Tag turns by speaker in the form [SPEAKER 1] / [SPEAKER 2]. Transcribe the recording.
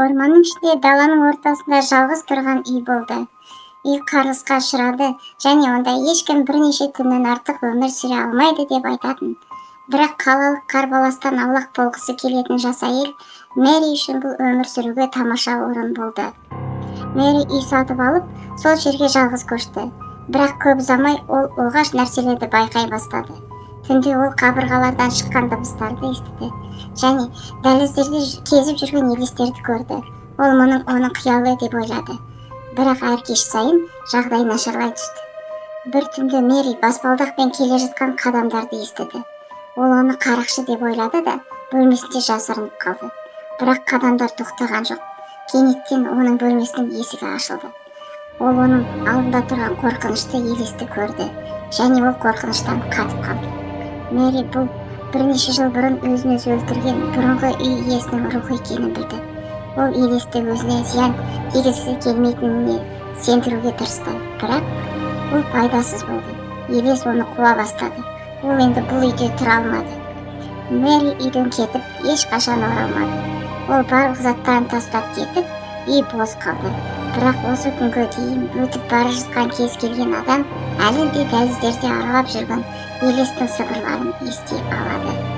[SPEAKER 1] Орманның ішінде, даланың ортасында жалғыз тұрған үй болды. Үй қарғысқа ұшырады және онда ешкім бірнеше күннен артық өмір сүре алмайды деп айтатын. Бірақ қалалық қарбаластан аулақ болғысы келетін жас әйел Мэри үшін бұл өмір сүруге тамаша орын болды. Мэри үй сатып алып, сол жерге жалғыз көшті. Бірақ көп ұзамай ол оғаш нәрселерді байқай бастады. Түнде ол қабырғалардан шыққан дыбыстарды естіді және дәліздерде кезіп жүрген елестерді көрді. Ол мұның оның қиялы деп ойлады, бірақ әр кеш сайын жағдай нашарлай түсті. Бір түнде Мэри баспалдақпен келе жатқан қадамдарды естіді. Ол оны қарақшы деп ойлады да, бөлмесінде жасырынып қалды. Бірақ қадамдар тоқтаған жоқ. Кенеттен оның бөлмесінің есігі ашылды. Ол оның алдында тұрған қорқынышты елесті көрді және ол қорқыныштан қатып қалды. Мэри бұл бірнеше жыл бұрын өзін өзі өлтірген бұрынғы үй иесінің рухы екенін білді. Ол елесті өзіне зиян тигізгісі келмейтініне сендіруге тырысты, бірақ бұл пайдасыз болды. Елес оны қуа бастады. Ол енді бұл үйде тұра алмады. Мэри үйден кетіп, ешқашан оралмады. Ол барлық заттарын тастап кетіп, үй бос қалды. Бірақ осы күнге дейін өтіп бара жатқан кез келген адам әлі де дәліздерде аралап жүрген елестің сыбырларын ести алады.